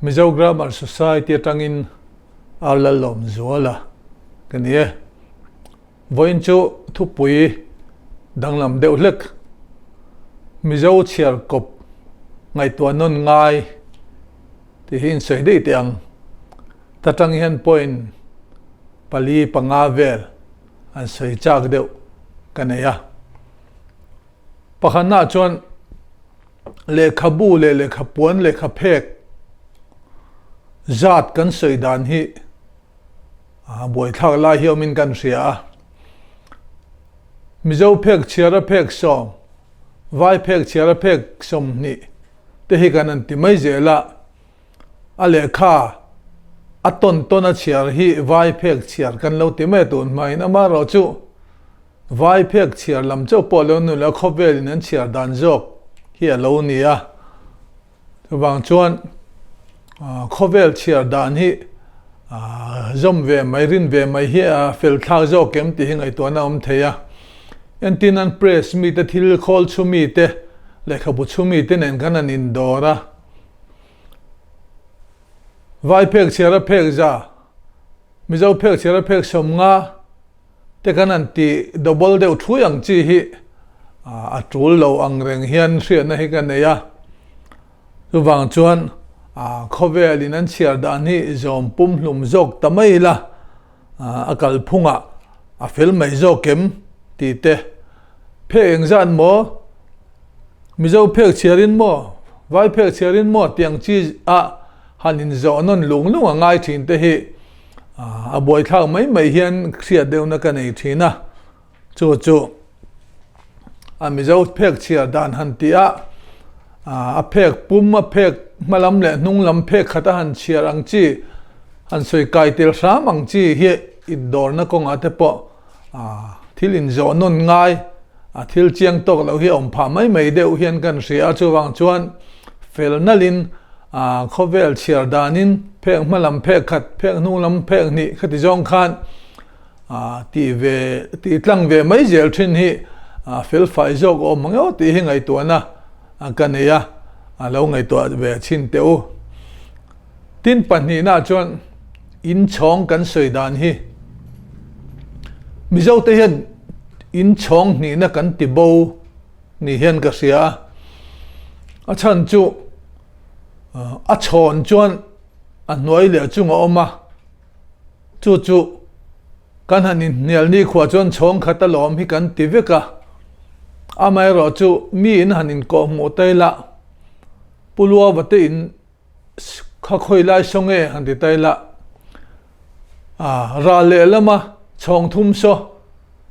Mizo Grammar Society atangin Ar Lallawmzuala ka ni e. Vawiin chu thupui danglam deuh hlek Mizo chhiar kawp ngaihtuah nawn ngai tih hi insawi daih teh ang. Ta tang hian point pali panga vel an sawi chak deuh ka nei a. Pakhatnaah chuan lehkhabu leh lehkhapuan lehkhaphek zat kan sawi dan hi a buaithlak lai hi awmin kan hria a. Mizo phek chhiara phek sawm, Vai phek chhiara phek 20 te hi kan han ti mai zel a. A lehkha a tawn tawn a chhiar hi Vai phek chhiar kan lo ti mai a tun hmain amaherawhchu Vai phek chhiar lam chauh pawh lo nu leh khawvelin an chhiar dan zawk hi a lo ni a. Chuvang chuan khawvel chhiar dan hi zawm ve mai, rin ve mai hi a fel thlak zawk em tih hi ngaihtuahna a awm thei a. Entin an press mite thil khawl chhu mite, lehkhabu chhu mite nen khan an indawr a. Vai phek chhiar a phek za, Mizo phek chhiar a phek 50 te kan han ti double deuh thui ang chi hi a tul lo ang reng hian hriatna hi ka nei a. Chuvang chuan khawvel in an chhiar dan hi zawm pumhlum zawk ta mai ila a kalphungah a fel mai zawk em tih te phek engzat maw Mizo phek chhiarin maw Vai phek chhiarin maw tih ang chi a han inzawh nawn lung lung a ngai thin te hi a buaithlak mai mai hian hriat deuhna ka nei thin a, chu chu a Mizo phek chhiar dan han tih a, a phek pum a phek hma lam leh hnung lam phek khat a han chhiar ang chi han sawi kai tel hram ang chi hi indawrna kawngah te pawh thil inzawh nawn ngai a thil chiang tawk loh hi a awm phah mai mai deuh hian kan hria a, chuvang chuan fel nalhin khawvel chhiar danin phek hma lam phek khat phek hnung lam phek hnih khati zawng khan tih ve tih tlang ve mai zel thin hi fel fai zawk a awm ang emaw tih hi ngaihtuahna ka nei a, a lo ngaihtuah ve chhin teh u. Tin pahnihna chuan inchhawng kan sawi dan hi Mizote hian inchhawng hnihna kan ti bo ni hian ka hria a, a chhan chu a chhawn chuan a hnuai leh a chung a awm a, chu chu kan han inhnial nikhua chuan chhawng khat alawm hi kan ti vek a, amaherawhchu mi in han inkawhhmuh ta ila Pu Luava te in Kha khawi lai saw nge han ti ta ila, ral lehlama chhawng thum saw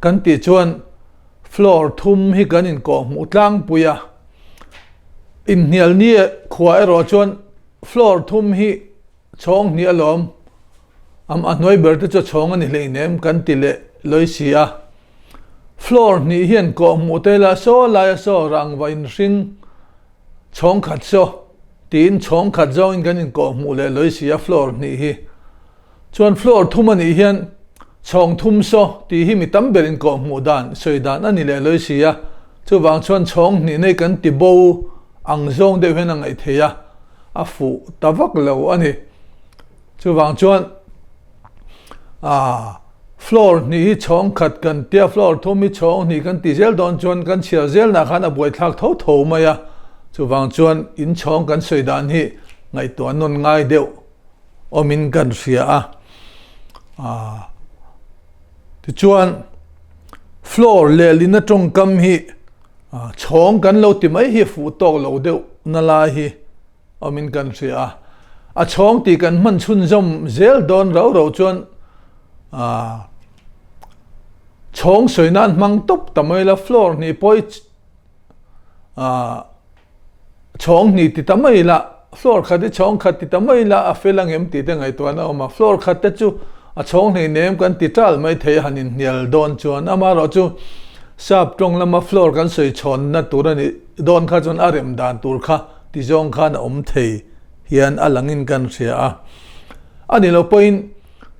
kan tih chuan floor thum hi kan inkawh hmuh tlangpui a, inhnial ni khua erawh chuan floor thum hi chhawng hnih alawm, a hnuai ber te chu a chhawng a ni hleinem kan ti leh lawi si a. Floor hnih hian kawh hmuh ta ila saw laia saw rangva inhring Chhawng khat saw tiin chhawng khat zawngin kan inkawh hmuh leh lawi si a floor hnih hi. Chuan floor thum a nih hian chhawng thum saw tih hi mi tam ber inkawh hmuh dan sawi dan a ni leh lawi si a, chuvang chuan chhawng hnih nei kan ti bo ang zawng deuh hian a ngaih theih a, a fuh ta vak lo a ni. Chuvang chuan Aaa floor hnih hi chhawng khat kan tia floor thum hi chhawng hnih kan ti zel dawn chuan kan chhiar zelnah khan a buaithlak tho tho mai a, chuvang chuan in chhawng kan sawi dan hi ngaihtuah nawn ngai deuh awmin kan hria a. Aaa tichuan floor lehlina tawngkam hi chhawng kan lo ti mai hi fuh tawk lo deuh na lai hi. Awmin kan hria a, a chhawng tih kan hman chhunzawm zel dawn rau rau chuan chhawng sawi nan hmang tawp ta mai la, floor hnih pawh hi chhawng hnih ti ta mai la, floor khat hi chhawng khat ti ta mai la a fel ang em tih te ngaihtuahna a awm a, floor khat te chu a chhawng hnih nem kan ti tal mai thei a han inhnial dawn chuan amaherawhchu sap tawng lama floor kan sawi chhawnna tur a nih dawn kha chuan a rem dan tur kha ti zawng khan a awm thei hian a langin kan hria a. A ni lo pawhin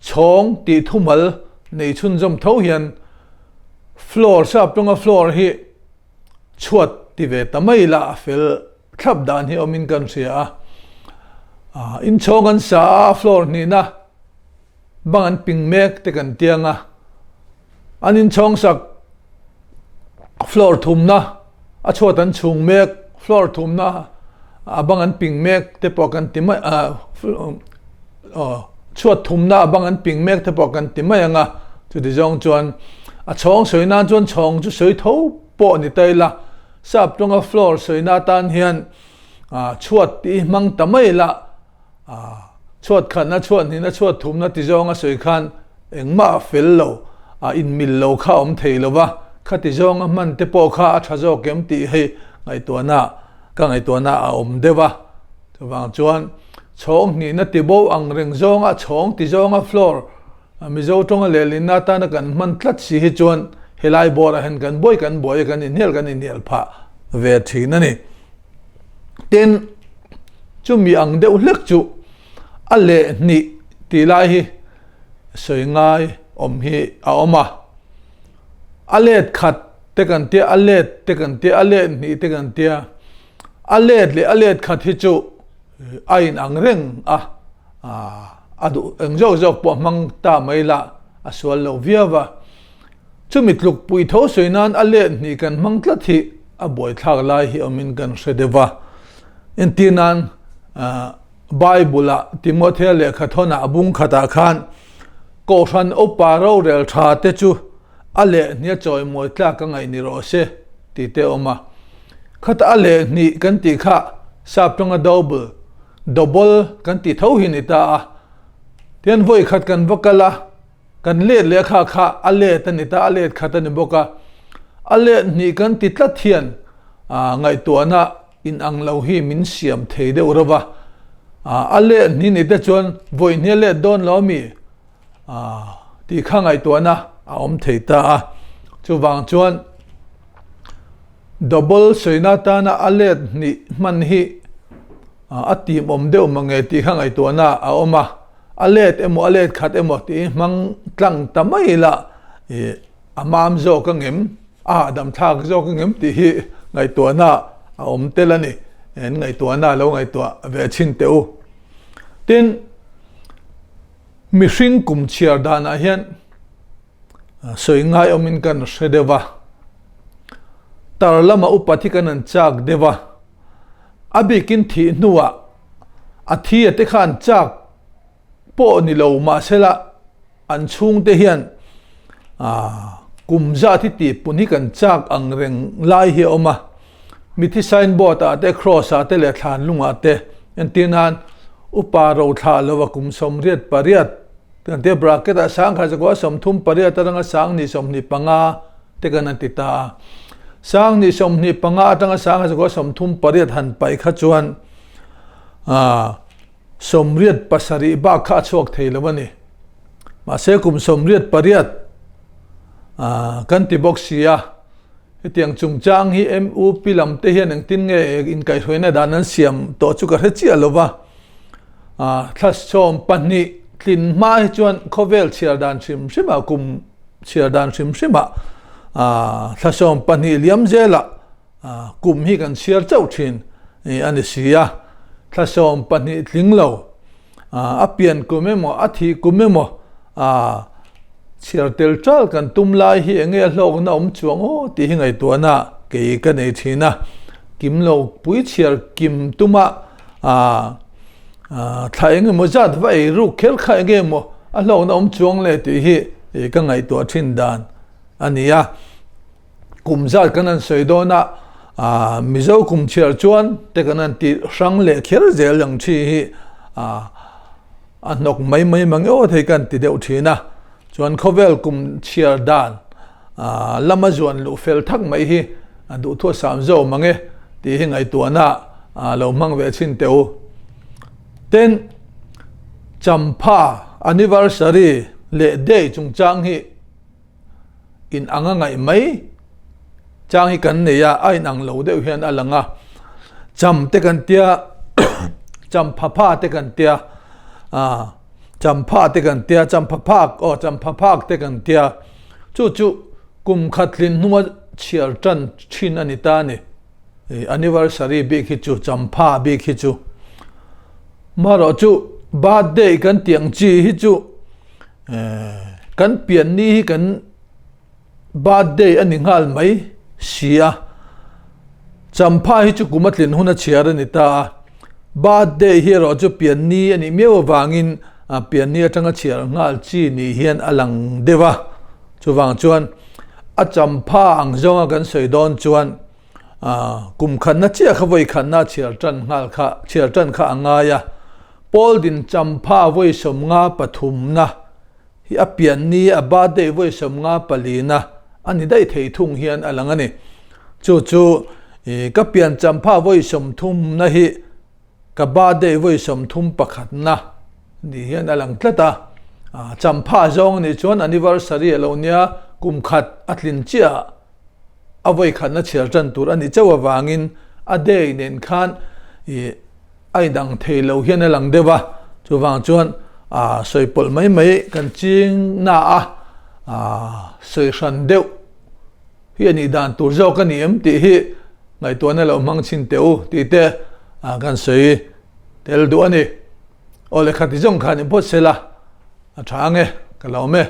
chhawng tih thumal nei chhunzawm tho hian floor sap tawnga floor hi chhuat ti ve ta mai ila a fel thlap dan hi awmin kan hria a. Inchhawng an sa a, floor hnihna bang an ping mek te kan tiang a, an inchhawng sak floor thumna a chhuat an chhung mek, floor thumna a bang an ping mek te pawh kan ti mai chhuat thumna a bang an ping mek te pawh kan ti mai ang a, chuti zawng chuan a chhawng sawi nan chuan chhawng chu sawi tho pawh ni ta ila, sap tawnga floor sawi na tan hian chhuat tih hi hmang ta mai ila, chhuat khatna chhuat hnihna chhuat thumna ti zawnga sawi khan engmah a fel lo, a inmil lo kha a awm thei lo va, khati zawnga hman te pawh kha a tha zawk em tih hei ngaihtuahna ka ngaihtuahna a awm deuh a. Chuvang chuan chhawng hnihna ti bo ang reng zawnga chhawng ti zawnga floor Mizo tawnga lehlinna atana kan hman tlat si hi chuan helai bawrah hian kan buai kan buai a, kan inhnial kan inhnial phah ve thin a ni. Tin, chumi ang deuh hlek chu a leh hnih tih lai hi sawi ngai awm hi a awm a. A let khat te kan tia, a let te kan tia, a let hnih te kan tia, a let leh a let khat hi chu a inang reng a, a duh eng zawk zawk pawh hmang ta mai la a sual lo viau a. Chumi tluk pui tho sawi nan a let hnih kan hmang tlat hi a buaithlak lai hi awmin kan hre deuh a. Entir nan Bible-a Timothea lehkha thawnah a bung khatah khan Kohhran upa rorel tha te chu a leh hnih a chawimawi tlak a ngaih ni rawh se tih te a awm a. Khata a leh hnih kan tih kha sap tawnga double, double kan tih tho hi ni ta a. Tihian vawi khat kan va kal a, kan let leh kha kha a let a ni ta, a let khat a ni bawk a. A let hnih kan ti tlat hian ngaihtuahna inang lo hi min siam thei deuh reuh va. A let hnih ni te chuan vawi hnih a let dawn lo ami? Tih kha ngaihtuahna a awm thei ta a. Chuvang chuan double sawina atana a let hnih hman hi a timawm deuh mange tih kha ngaihtuahna a awm a. A let emaw a let khat emaw tih hi hmang tlang ta mai ila a mam zawk ang em, a hahdam thlak zawk ang em tih hi ngaihtuahna a awm tel a ni. En ngaihtuahna a lo ngaihtuah ve chhin teh u. Tin, mihring kum chhiar danah hian sawi ngai awmin kan hre deuh a, tar lama upat hi kan an chak deuh a, a bikin thih hnuah a thi a te kha an chak pawh ni lo mahsela an chhungte hian kum zat hi tih pun hi kan chak ang reng lai hi a awm a, mithi sign board ah te cross ah te leh thlan lungah te entir nan upa rothlah lova kum 88 kan tia bracket ah sangkhat zakua 38 atanga sang ni 25 te kan an ti ta a, sang ni 25 atanga sang zakua 38 han paih kha chuan 87 bak kha a chhuak thei lo a ni. Mahse kum 88 kan ti bawk si a, hetiang chungchang hi MUP lam te hian engtin nge inkaihhruaina dan an siam tawh chu ka hre chiah lo va. Thla 12 tlin hma hi chuan khawvel chhiar dan hrim hrimah kum chhiar dan hrim hrimah thla 12 liam zelah kum hi kan chhiar chauh thin a ni si a, thla 12 tling lo a pian kum emaw a thih kum emaw chhiar tel tal kan tum lai hi eng nge a hlawkna awm chuang aw tih hi ngaihtuahna kei ka nei thin a, kim lo pui chhiar kim tuma thla eng emaw zat va ei ruk kher kha eng emaw a hlawkna awm chuang le tih hi ka ngaihtuah thin dan a ni a. Kum zat kan han sawi dawn a, Mizo kum chhiar chuan te kan han tih hrang leh kher zel ang thi hi a hnawk mai mai mang emaw thei kan ti deuh thin a. Chuan khawvel kum chhiar dan lama zuan luh fel thak mai hi a duhthu a sam zo mang e tih hi ngaihtuahna lo hmang ve chhin teh u. Tin, Champha anniversary leh day chungchang hi in ang a ngaih mai chang hi kan nei a, a inang lo deuh hian a lang a, cham te kan tia champha pha te kan tia champha te kan tia champha phak aw champha phak te kan tia chu chu kum khat tlin hnunga chhiar tan thin a ni ta a ni. Anniversary bik hi chu champha bik hi chu. Marawh chu birthday kan tih ang chi hi chu kan pian ni hi kan birthday a ni nghal mai si a. Champha hi chu kum a tlin hun a chhiar a ni ta a. Birthday hi erawh chu pian ni a nih miau avangin pian ni atanga chhiar nghal chi ni hian a lang deuh a. Chuvang chuan a champha ang zawnga kan sawi dawn chuan Kum khatna chiah kha vawi khatna chhiar tan nghal kha chhiar tan kha a ngai a. Paul din champha vawi 53 na hi a pian ni a birthday vawi 54 na a ni daih thei thung hian a lang a ni. Chu chu ka pian champha vawi 30 na hi Ka birthday vawi 31 na ni hian a lang tlat a, champha zawng anih chuan anniversary a lo nia kum khat a tlin chiah a vawi khatna chhiar tan tur a nih chauh avangin a day nen khan ih a indang thei lo hian a lang deuh a, chuvang chuan sawi pawlh mai mai kan ching na a sawi hran deuh hi a nih dan tur zawk a ni em tih hi Ngaihtuahna lo hmang chhin teh u tih te kan sawi tel duh a ni. Aw lehkha ti zawng khan in phawt se la, a tha ang e, ka lo awm e.